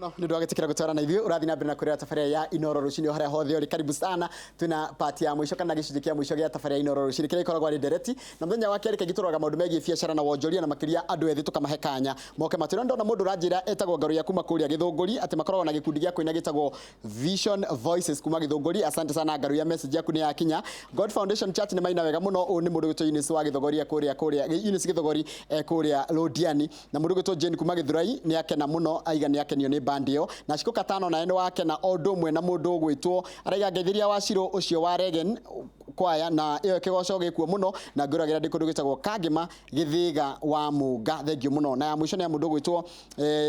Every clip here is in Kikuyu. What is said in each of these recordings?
No nä ndå wa gä gũtwara na ithuĩ ũrathiĩ na mbere na kwĩrora tabarĩra ya Inoro rũcinĩ o harĩa hothe ũrĩ. Karibu sana, twĩna part ya mũico kana gĩcunjĩ kĩa mũico gĩa tabarĩra ya Inoro rũcinĩ kĩrĩa gĩkoragwo arĩ ndereti, na mũthenya wa kerĩ kaingĩ tũroraga maũndũ megiĩ biacara na wonjoria, na makĩria andũ ethĩ tũkamahe kanya moke matwĩre. Ndona mũndũ ũranjĩra etagwo Ngaruiya kuma kũrĩa Gĩthũngũri atĩ makoragwo na gĩkundi gĩa kũina gĩtagwo Vision Voices kuma Gĩthũngũri. Asante sana Ngaruiya, message yaku nĩ yakinya. God Foundation Church nĩ maina wega mũno. Ũyũ nĩ mũndũ gwĩtwo Eunice wa Gĩthogori kũrĩa Eunice Gĩthogori kũrĩa Londiani. Na mũndũ gwĩtwo Jane kuma Gĩthurai nĩ akena mũno, aiga nĩ akenio nĩ band ĩyo. Na Shiko Katano naye nĩ wakena o ũndũ ũmwe na mũndũ ũgwĩtwo araiga ngeithĩria wa Shiro ũcio wa Regen kwaya na ĩyo kĩgoco gĩkuo mũno, na ngwĩragĩra ndĩ kũndũ gwĩtagwo Kangĩma Gĩthĩga wa Mũnga, thengiũ mũno. Na ya mũico nĩ ya mũndũ ũgwĩtwo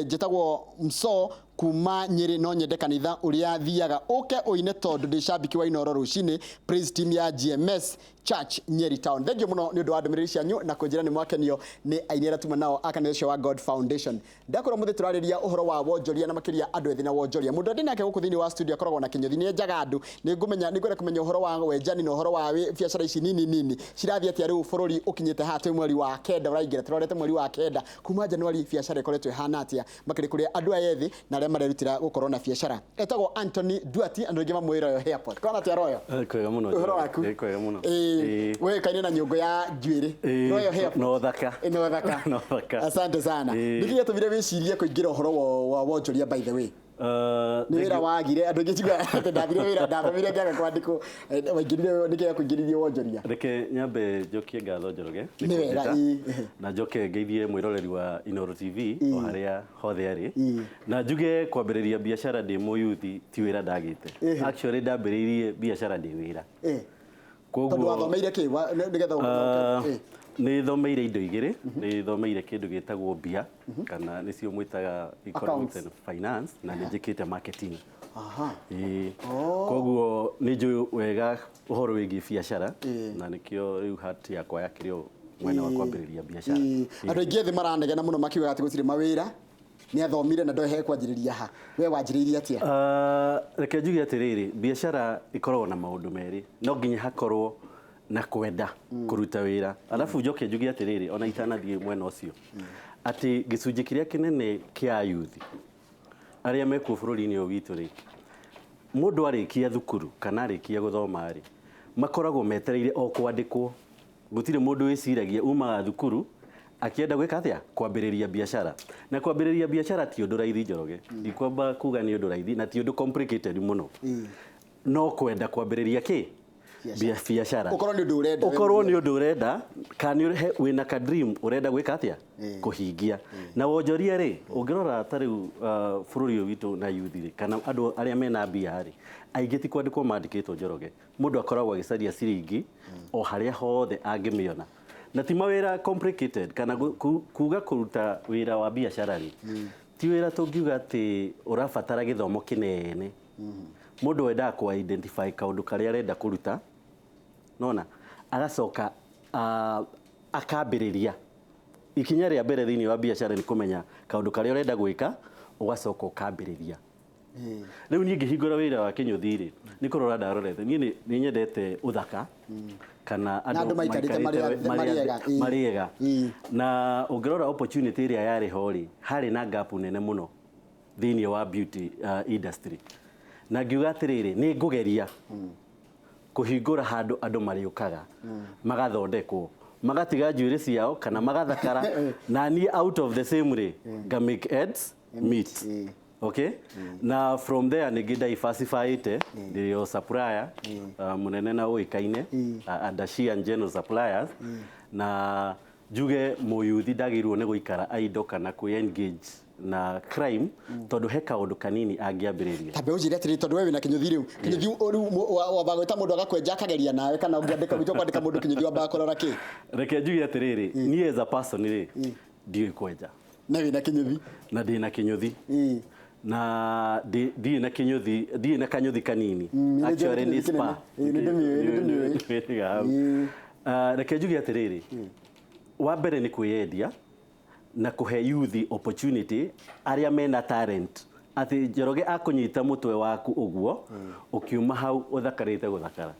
njĩtagwo Mso kuma Nyĩrĩ, no nyende kanitha ũrĩa thiaga ũke ũine tondũ ndĩ cambiki wa Inoro rũcinĩ, praise team ya GMS Church Nyeri Town. Thengiũ mũno nĩ ũndũ wa ndũmĩrĩri cianyu na kũnjĩra nĩ mwakenio nĩ aini arĩa tuma nao a kanitha ũcio wa God Foundation. Ndakorwo mũthĩ tũrarĩria ũhoro wa wonjoria na makĩria andũ ethĩ na wonjoria. Mũndũ ndĩ nake gũkũ thĩinĩ wa studio akoragwo na kĩnyũthi, nĩ enjaga andũ. Nĩ ngũmenya, nĩ ngwenda kũmenya ũhoro wa wenjani na ũhoro wa biacara ici nini nini cirathiĩ atĩa rĩu bũrũri ũkinyĩte haha twĩ mweri wa kenda ũraingĩra, tũrorete mweri wa kenda kuma Januari, biacara ĩkoretwo ĩhana atĩa makĩria kũrĩa andũ aya ethĩ na arĩa marerutĩra gũkorwo na biacara. Etagwo Anthony Duati, andũ aingĩ mamũĩ Royal Airport. Kwana atĩa Royal? Kwega mũno. Ũhoro waku? Kwega mũno. Ĩĩ, wĩkaine na nyũngũ ya njuĩrĩ. Royal Airport. No thaka. No thaka. No thaka. Asante sana. Nĩkĩ gĩatũmire wĩcirie kũingĩra ũhoro wa wonjoria, by the way? Nĩ wĩra wagire? Andũ aingĩ njiguaga atĩ ndathire wĩra, ndathomire ngĩaga kwandĩkwo. Waingĩrire, nĩkĩ gĩakũingĩririe wonjoria? Reke nyambe njokie ngatho, Njoroge, nĩ Nĩ wega, kũnjĩta. Na njoke ngeithie mwĩroreri wa Inoro TV o harĩa hothe arĩ. Na njuge kwambĩrĩria biacara ndĩ mũyuthi ti wĩra ndagĩte. Actually, ndambĩrĩirie biacara ndĩ wĩra. Tondũ wathomeire kĩ nĩgetha Nĩ thomeire indo igĩrĩ. Nĩ thomeire kĩndũ gĩtagwo mbia, kana nĩcio mwĩtaga economics and finance, na nĩ njĩkĩte marketing. Ĩĩ. Koguo nĩ njũĩ wega ũhoro wĩgiĩ biacara, na nĩkĩo rĩu hati yakwa yakĩrĩ o mwena wa kwambĩrĩria biacara. Andũ aingĩ ethĩ maranegena mũno makiugaga atĩ gũtirĩ mawĩra, nĩ athomire na ndoĩ he kwanjĩrĩria ha. We wanjĩrĩirie atĩa? Reke njuge atĩrĩrĩ, biacara ĩkoragwo na maũndũ merĩ. No nginya hakorwo na kwenda kũruta wĩra. Alafu njoke njuge atĩrĩrĩ, ona itanathiĩ mwena ũcio, atĩ gĩcunjĩ kĩrĩa kĩnene kĩa yuthi arĩa mekuo bũrũri-inĩ ũyũ witũ rĩ, mũndũ arĩkia thukuru kana arĩkia gũthoma rĩ, makoragwo metereire o kwandĩkwo. Gũtirĩ mũndũ wĩciragia umaga thukuru akĩenda gwĩka atĩa, kwambĩrĩria biacara. Na kwambĩrĩria biacara ti ũndũ raithi, Njoroge. Ndikwamba kuga nĩ ũndũ raithi na ti ũndũ complicated mũno, no kwenda kwambĩrĩria kĩ biacara. Ũkorwo nĩ ũndũ ũrenda we ũkorwo nĩ ũndũ ũrenda, kana nĩ wĩna ka dream ũrenda gwĩka atĩa, kũhingia. Na wonjoria rĩ, ũngĩrora ta rĩu bũrũri ũyũ witũ na youth rĩ, kana andũ arĩa mena mbia rĩ, aingĩ ti kwandĩkwo mandĩkĩtwo, Njoroge. Mũndũ akoragwo agĩcaria ciringi o harĩa hothe angĩmĩona, na ti mawĩra complicated kana kuga kũruta wĩra wa biacara rĩ, ti wĩra tũngiuga atĩ ũrabatara gĩthomo kĩnene. Mũndũ wendaga kũ identify kaũndũ karĩa arenda kũruta, nona agacoka akambĩrĩria. Ikinya rĩa mbere thĩinĩ wa biacara nĩ kũmenya kaũndũ karĩa ũrenda gwĩka, ũgacoka ũkambĩrĩria. Rĩu niĩ ngĩhingũra wĩra wa kĩnyũthi rĩ, nĩ kũrora ndarorete. Niĩ nĩ nyendete ũthaka kana Na andũ maikarĩte marĩ ega, marĩ ega. Na ũngĩrora opportunity ĩrĩa yarĩ ho rĩ, harĩ na gap nene mũno thĩinĩ wa beauty industry, na ngiuga atĩrĩrĩ, nĩ ngũgeria kũhingũra handũ andũ marĩũkaga magathondekwo, magatiga njuĩrĩ ciao kana magathakara, na niĩ out of the same rĩ, nga make ends meet. Okay, na from there ningĩ diversifyĩte, ndĩ o supplier mũnene na ũĩkaine, Adashian General Suppliers. Na njuge mũyuthi ndagĩrĩirwo nĩ gũikara idle kana kwĩ engage na crime, tondũ he kaũndũ kanini angĩambĩrĩria. Tambe ũnjĩre atĩrĩrĩ, tondũ we wĩna kĩnyũthi rĩu, kĩnyũthi rĩu wambaga gwĩta mũndũ agakwenja akageria nawe, kana ũngĩandĩka, gwĩtwo kwandĩka mũndũ kĩnyũthi wambaga kũrora kĩ? Reke njuge atĩrĩrĩ, niĩ as a person rĩ, ndiũĩ kwenja. Na wĩna kĩnyũthi. Na ndĩ na kĩnyũthi. Na ndirĩ na kĩnyũthi, ndirĩ na kanyũthi kanini. Nĩ njũĩ. Actually nĩ kĩnyũthi spa. Kĩnene. Ĩĩ, nĩ ndĩmĩũĩ, nĩ ndĩmĩũĩ. Nĩwĩrĩga hau. Reke njuge atĩrĩrĩ, wa mbere nĩ kwĩyendia na kũhe youth opportunity arĩa mena talent, atĩ Njoroge akũnyita mũtwe waku ũguo, ũkiuma hau ũthakarĩte gũthakara.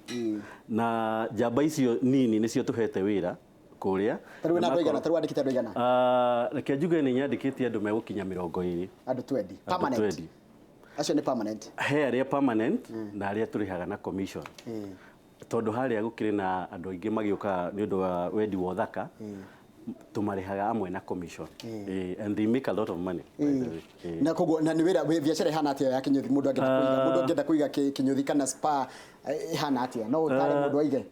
Na njamba icio nini nĩcio tũhete wĩra. Kũrĩa. Tarĩu Na na andũ aigana? makorwo- Tarĩu wandĩkĩte andũ aigana? Ah, reke njuge nĩ nyandĩkĩte andũ megũkinya 20. Andũ 20? Andũ Permanent? 20. Acio nĩ permanent? He arĩa permanent na arĩa tũrĩhaga na commission, tondũ harĩa gũkĩrĩ na andũ aingĩ magĩũkaga nĩ ũndũ wa wendi wa ũthaka, tũmarĩhaga amwe na commission. And they make a lot of money, by the way. Na koguo na nĩ wĩra biacara ĩhana atĩa ya kĩnyũthi? Mũndũ angĩenda kũiga kĩnyũthi kana spa, ĩhana atĩa? No ũtare mũndũ aige?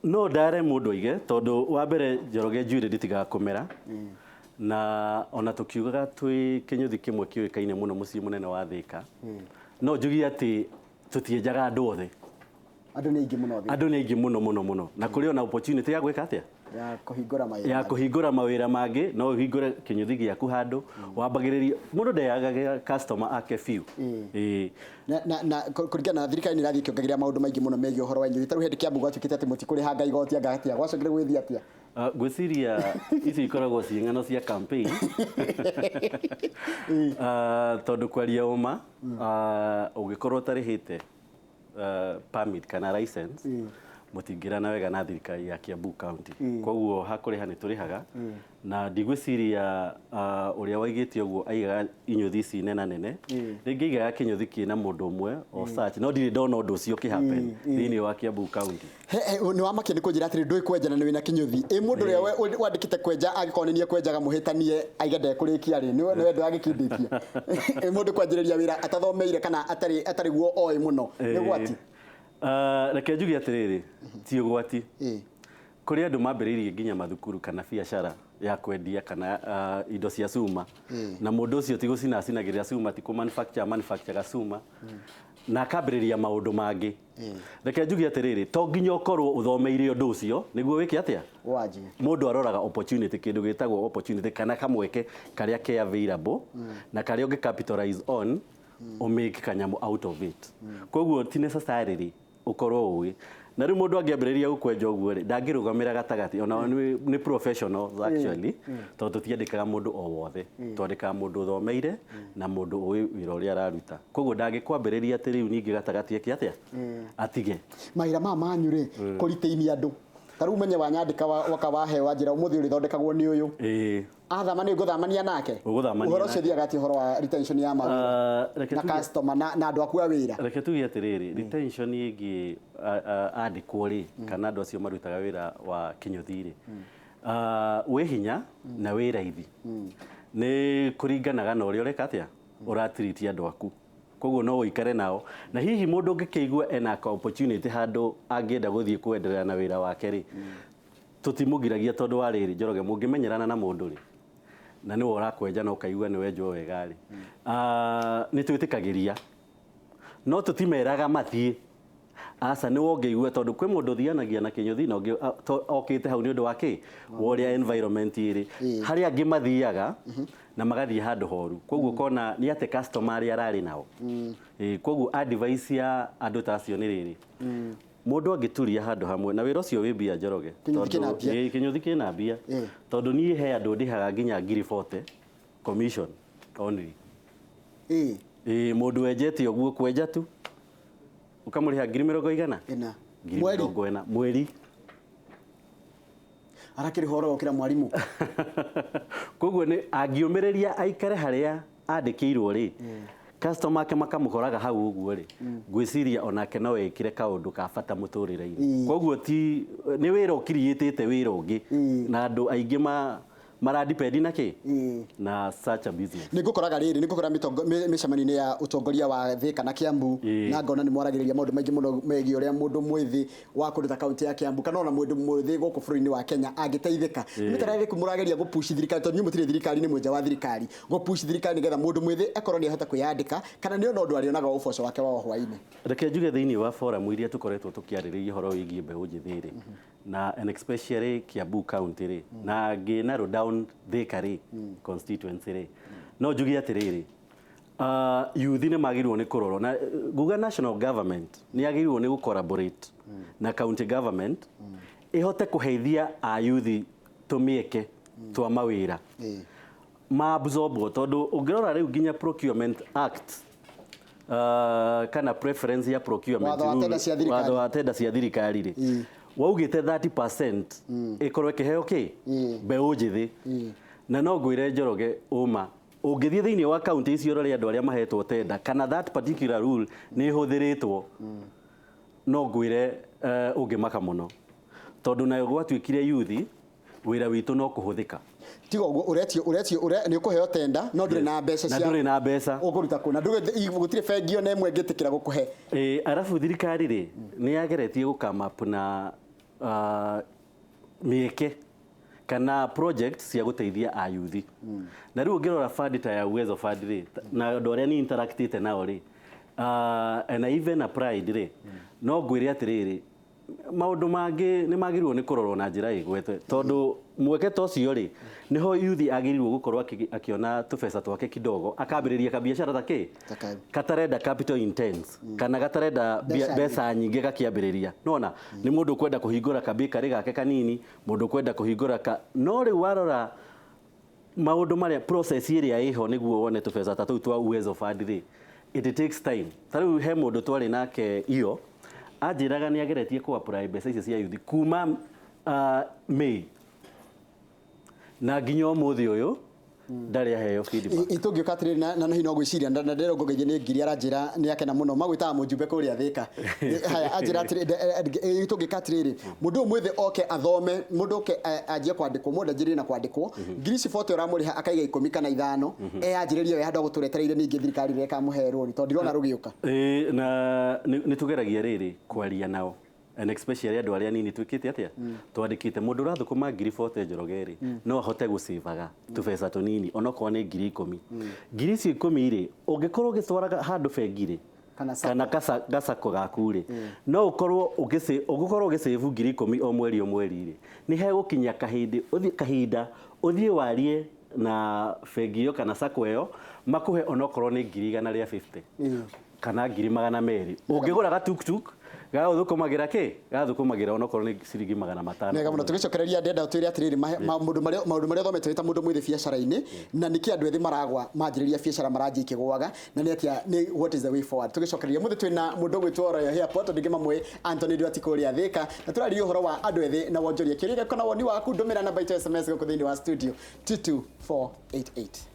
No ndare mũndũ aige, tondũ wa mbere, Njoroge, njuĩrĩ ndĩtigaga kũmera, na ona tũkiugaga twĩ kĩnyũthi kĩmwe kĩũĩkaine mũno mũciĩ mũnene wa Thĩka, no njugie atĩ tũtienjaga andũ othe. Andũ nĩ aingĩ mũno thĩ. Andũ nĩ aingĩ mũno mũno mũno, na kũrĩ ona opportunity ya gwĩka atĩa? Ya kũhingũra mawĩra Ya mangĩ. Kũhingũra mawĩra mangĩ. No ũhingũre kĩnyũthi gĩaku handũ wambagĩrĩria, mũndũ ndeyagaga customer ake biũ. Ĩĩ. Na kũringana na thirikari, nĩ ĩrathiĩ ĩkĩongagĩrĩra maũndũ maingĩ mũno megiĩ ũhoro wa inyuĩ. Tarĩu hĩndĩ Kĩambu gwatuĩkĩte atĩ mũtikũrĩhanga igoti, anga atĩa gwacokire gwĩthiĩ atĩa? Ngwĩciria ici ikoragwo ciĩ ng'ano cia campaign. Tondũ kwaria ũma, ũngĩkorwo ũtarĩhĩte permit kana license, mũtingĩrana wega na thirikari ya Kiambu County. Koguo hakũrĩha nĩ tũrĩhaga, na ndigwĩciria ũrĩa waigĩte ũguo aigaga inyũthi ici nena nene. Rĩngĩ aigaga kĩnyũthi kĩna mũndũ ũmwe o such, no ndirĩ ndona ũndũ ũcio ũkĩhappen thĩinĩ wa Kiambu County. Nĩ wamakia nĩ kũnjĩra atĩrĩ ndũĩ kwenja na nĩ wĩna kĩnyũthi. Ĩ mũndũ ũrĩa wandĩkĩte kwenja angĩkorwo nĩ niĩ kwenjaga mũhĩtanie aige ndekũrĩkia rĩ, nĩwe ndũragĩkindĩtie? Ĩ mũndũ kwanjĩrĩria wĩra atathomeire kana atarĩ guo oĩ mũno nĩ ũgwati? Reke njuge atĩrĩrĩ, ti ũgwati. Kũrĩ andũ mambĩrĩirie nginya mathukuru kana biacara ya kwendia kana indo cia cuma, na mũndũ ũcio ti gũcina acinagĩrĩra cuma, ti kũ manufacture manufacture cuma, na akambĩrĩria maũndũ mangĩ. Reke njuge atĩrĩrĩ, to nginya ũkorwo ũthomeire ũndũ ũcio nĩguo wĩke atĩa. Wanjie. Mũndũ aroraga opportunity, kĩndũ gĩtagwo opportunity kana kamweke karĩa ke available na karĩa ũngĩ capitalize on, ũmake kanyamũ out of it. Koguo ti necessarily ũkorwo ũĩ. Na rĩu mũndũ angĩambĩrĩria gũkwenja ũguo rĩ, ndangĩrũgamĩra gatagatĩ. Ona nĩ professionals actually, tondũ tũtiandĩkaga mũndũ o wothe, twandĩkaga mũndũ ũthomeire na mũndũ ũĩ wĩra ũrĩa araruta. Koguo ndangĩkwambĩrĩria atĩ rĩu ningĩ gatagatĩ eke atĩa, atige. Mawĩra maya manyu rĩ, kũritaini andũ, ta rĩu menye wanyandĩka waka wahe wanjĩra ũmũthĩ ũrĩthondekagwo nĩ ũyũ, athama nĩ ngũthamania nake. Ũgũthamania Ũhoro nake. ũcio thiaga atĩa, ũhoro wa retention ya mawĩra Reke na customer na andũ aku a wĩra? Reke tuge atĩrĩrĩ, retention ĩngĩ andĩkwo rĩ, kana andũ acio marutaga wĩra wa kĩnyũthi rĩ, wĩ hinya na wĩ raithi, nĩ kũringanaga na ũrĩa ũreka atĩa, ũratiriti andũ aku. Koguo no ũikare nao, na hihi mũndũ ũngĩkĩigua ena ka opportunity handũ angĩenda gũthiĩ kwendelea na wĩra wake rĩ, tũtimũgiragia, tondũ wa rĩrĩ, Njoroge, mũngĩmenyerana na mũndũ rĩ, na nĩwe ũrakwenja na ũkaigua nĩ wenjwo wega rĩ, nĩ twĩtĩkagĩria, no tũtimeraga mathiĩ. Aca, nĩ wongĩigua, tondũ kwĩ mũndũ ũthianagia na kĩnyũthi na ũngĩ okĩte hau nĩ ũndũ wa kĩ, wa ũrĩa environment ĩrĩ. Harĩa angĩ mathiaga na magathiĩ handũ horu, koguo ũkona nĩ ate customer arĩa ararĩ nao. Koguo advice ya andũ ta acio nĩ rĩrĩ, mũndũ angĩturia handũ hamwe na wĩra ũcio wĩ mbia, Njoroge. Kĩnyũthi kĩna mbia. Ĩĩ, kĩnyũthi kĩna mbia. Tondũ niĩ he andũ ndĩhaga nginya 40,000 commission only. Ĩĩ, mũndũ wenjete ũguo, kwenja tu ũkamũrĩha ngiri mĩrongo igana Ĩna. Ngiri Mweri? 40 mweri. Arakĩrĩ horo gũkĩra mwarimũ. Koguo nĩ angĩũmĩrĩria aikare harĩa andĩkĩirwo rĩ, customer ake makamũkoraga hau ũguo rĩ, ngwĩciria onake no ekire kaũndũ ka bata mũtũrĩre-inĩ. Koguo ti nĩ wĩra ũkiriĩtĩte wĩra ũngĩ, na andũ aingĩ maradepend na kĩ, na such a business. Nĩ ngũkoraga rĩrĩ, nĩ ngũkora mĩcemanio-inĩ ya ũtongoria wa Thika na Kiambu, na ngona nĩ mwaragĩrĩria maũndũ maingĩ mũno megiĩ ũrĩa mũndũ mwĩthĩ wa kũndũ ta kaunti ya Kiambu kana ona mũndũ mwĩthĩ gũkũ bũrũri-inĩ wa Kenya angĩteithĩka. Nĩ mĩtaratara ĩrĩkũ mũrageria gũpush thirikari, tondũ inyuĩ mũtirĩ thirikari-inĩ, mwĩ nja wa thirikari, gũpush thirikari nĩgetha mũndũ mwĩthĩ akorwo nĩ ahota kwĩyandĩka kana nĩ ona ũndũ arĩonaga ũboco wake wa o hwaĩ-inĩ? Reke njuge, thĩinĩ wa forum iria tũkoretwo tũkĩarĩrĩria ũhoro wĩgiĩ mbeũ njĩthĩ rĩ, na and especially Kiambu County rĩ, na ngĩ narrow down Thika rĩ, constituency rĩ, no njuge atĩrĩrĩ, youth nĩ magĩrĩirwo nĩ kũrorwo na nguga national government nĩ yagĩrĩirwo nĩ gũ collaborate na county government ĩhote kũheithia a youth tũmĩeke twa mawĩra ma absorbwo, tondũ ũngĩrora rĩu nginya Procurement Act, kana preference ya procurement Watho wa rule, tenda cia thirikari. Watho wa tenda cia thirikari rĩ, Waugĩte 30% ĩkorwo ĩkĩheo kĩ mbeũ njĩthĩ. Na no ngwĩre Njoroge, ũma ũngĩthiĩ thĩinĩ wa kaunti icio ũrore andũ arĩa mahetwo tender kana that particular rule nĩ ĩhũthĩrĩtwo, no ngwĩre ũngĩmaka mũno, tondũ nayo gwatuĩkire youth wĩra witũ no kũhũthĩka. Tiga ũguo ũretio nĩ ũkũheo tender no ndũrĩ na mbeca. Na cia ndũrĩ na mbeca. Ũkũruta kũ? Na ndũrĩ, gũtirĩ bengi ona ĩmwe ĩngĩtĩkĩra gũkũhe. Ĩ, arabu thirikari rĩ nĩ yageretie gũ come up na mĩeke kana project cia gũteithia ayuthi. Na rĩu ũngĩrora fund ta ya Uwezo Fund rĩ, na andũ arĩa ni interactĩte nao rĩ, and I even applied rĩ, no ngwĩre atĩrĩrĩ, maũndũ mangĩ nĩ magĩrĩirwo nĩ kũrorwo na njĩra ĩgwete, tondũ mweke ta ũcio rĩ, nĩho yuthi agĩrĩirwo gũkorwo akĩona tũbeca twake kidogo, akambĩrĩria kabiacara ta kĩ Ta kau. katarenda capital intense kana gatarenda Mbeca. Mbeca nyingĩ gakĩambĩrĩria. Nona nĩ mũndũ ũkwenda kũhingũra kabakery gake kanini, mũndũ ũkwenda kũhingũra ka, no rĩu warora maũndũ marĩa, process ĩrĩa ĩho nĩguo wone tũbeca ta tũu twa Uwezo Fund rĩ, it takes time. Ta rĩu he mũndũ twarĩ nake iyo anjĩraga nĩ ageretie kũ apply mbeca icio cia youth kuma May na nginya ũmũthĩ ũyũ ndarĩ aheo feedback. Itũngĩũka atĩrĩrĩ, na hihi no gwĩciria na ndĩrenda ngũgeithie nĩ ngiri, aranjĩra nĩ akena mũno, magwĩtaga mũjumbe kũrĩa Thĩka. Haya, anjĩra atĩrĩ, tũngĩka atĩrĩrĩ, mũndũ ũyũ mwĩthĩ oke athome, mũndũ oke anjie kwandĩkwo, mũndũ anjĩrĩrie na kwandĩkwo ngiri ici 40 ũramũrĩha, akaiga 10 kana 5, eyanjĩrĩrie we handũ gũtũra etereire ningĩ thirikari ĩrĩa ĩkamũhe rũni, tondũ ndirona rũgĩũka. Ĩĩ, na nĩ tũgeragia rĩrĩ kwaria nao and especially andũ arĩa nini twĩkĩte atĩa twandĩkĩte. Mũndũ ũrathũkũma ngiri 40, Njoroge rĩ, no ahote gũcĩvaga tũbeca tũnini onokorwo nĩ ngiri 10. Ngiri icio 10 rĩ, ũngĩkorwo ũgĩtwaraga handũ bengi rĩ Kana sacco. Kana gacako gaku rĩ, no ũkorwo ũngĩkorwo ũgĩcĩvu ngiri 10 o mweri o mweri rĩ, nĩ hegũkinya kahĩndĩ ũthiĩ kahinda ũthiĩ warie na bengi ĩyo kana sacco ĩyo makũhe onokorwo nĩ ngiri 150 kana ngiri 200, ũngĩgũra gatuktuk gagũthũkũmagĩra kĩ gagathũkũmagĩra onokorwo nĩ ciringi 500. Nega mũno. Tũgĩcokereria, ndenda ũtwĩre atĩrĩrĩ, maũndũ marĩa ũthomete wĩ ta mũndũ mwĩthĩ biacara-inĩ, na nĩkĩ andũ ethĩ maragwa manjĩrĩria biacara maranjia ikĩgũaga, na nĩ atĩa, nĩ what is the way forward? Tũgĩcokereria mũthĩ twĩna mũndũ ũgwĩtwo Royal Airport, andũ aingĩ mamũĩ Anthony Ndwati kũrĩa Thĩka, na tũraririe ũhoro wa andũ ethĩ na wonjoria. Kĩũria gĩaku na woni waku, ndũmĩra namba itũ SMS gũkũ thĩinĩ wa studio 22488.